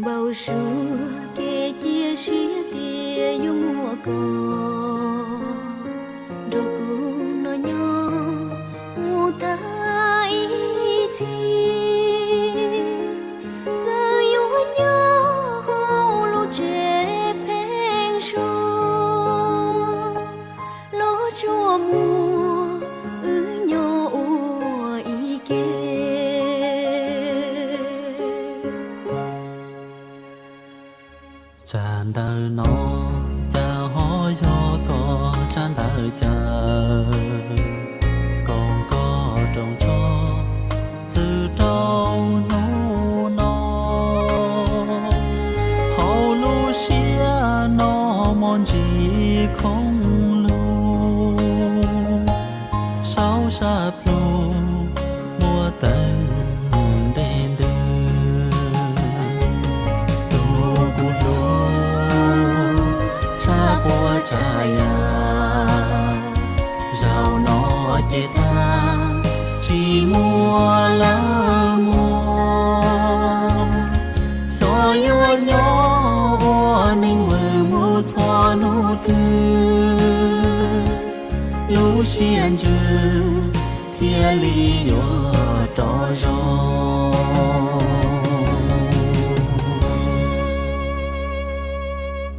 Npau suav kev cia siab tias yuav muaj koj nrog kuv noj nyob mus tag ib txhis. Txawm yuav nyob hauv lub tsev pheeb suab los tsuas muaj wb nyob ua ib ke. Tsab ntawv no cas ho yog koj tsab ntawv caw, koom koj roos tsho txwm rau hnub no. Hauv lub siab no mos ntsis khoob lug, saum sab plhu muaj teeb dej ntws. Tus kuv hlub tshaj puas tsav yam, zaum no ces tag tsis muaj lawv muag. Xyov yuav nyob ua neeg vwm mus txog hnub twg, lub siab ntsws thiaj li yuav rov zoo.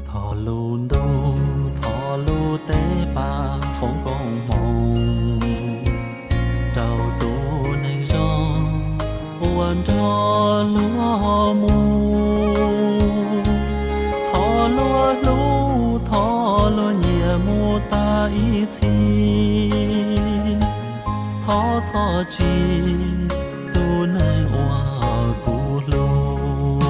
Thov lub ntuj thov lub teb pab foom koob hmoov rau tus neeg zoo uas nrog luag mus. Thov luag hlub thov luag nyiam mus tag ib txhis. Thov txhob tsim tus neeg uas kuv hlub.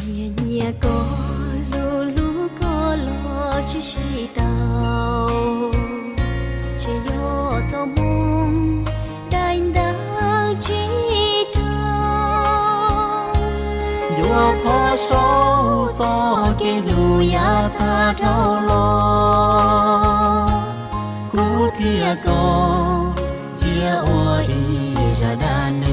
Nyiam nyiam koj, hlub hlub koj los tsis sib tau, ces yog txoj hmoo daim ntawv tsis raug. Yuav thov saib txoj kev hlub yav tag dhau los, kuv thiab koj cia ua ib zaj dab neeg.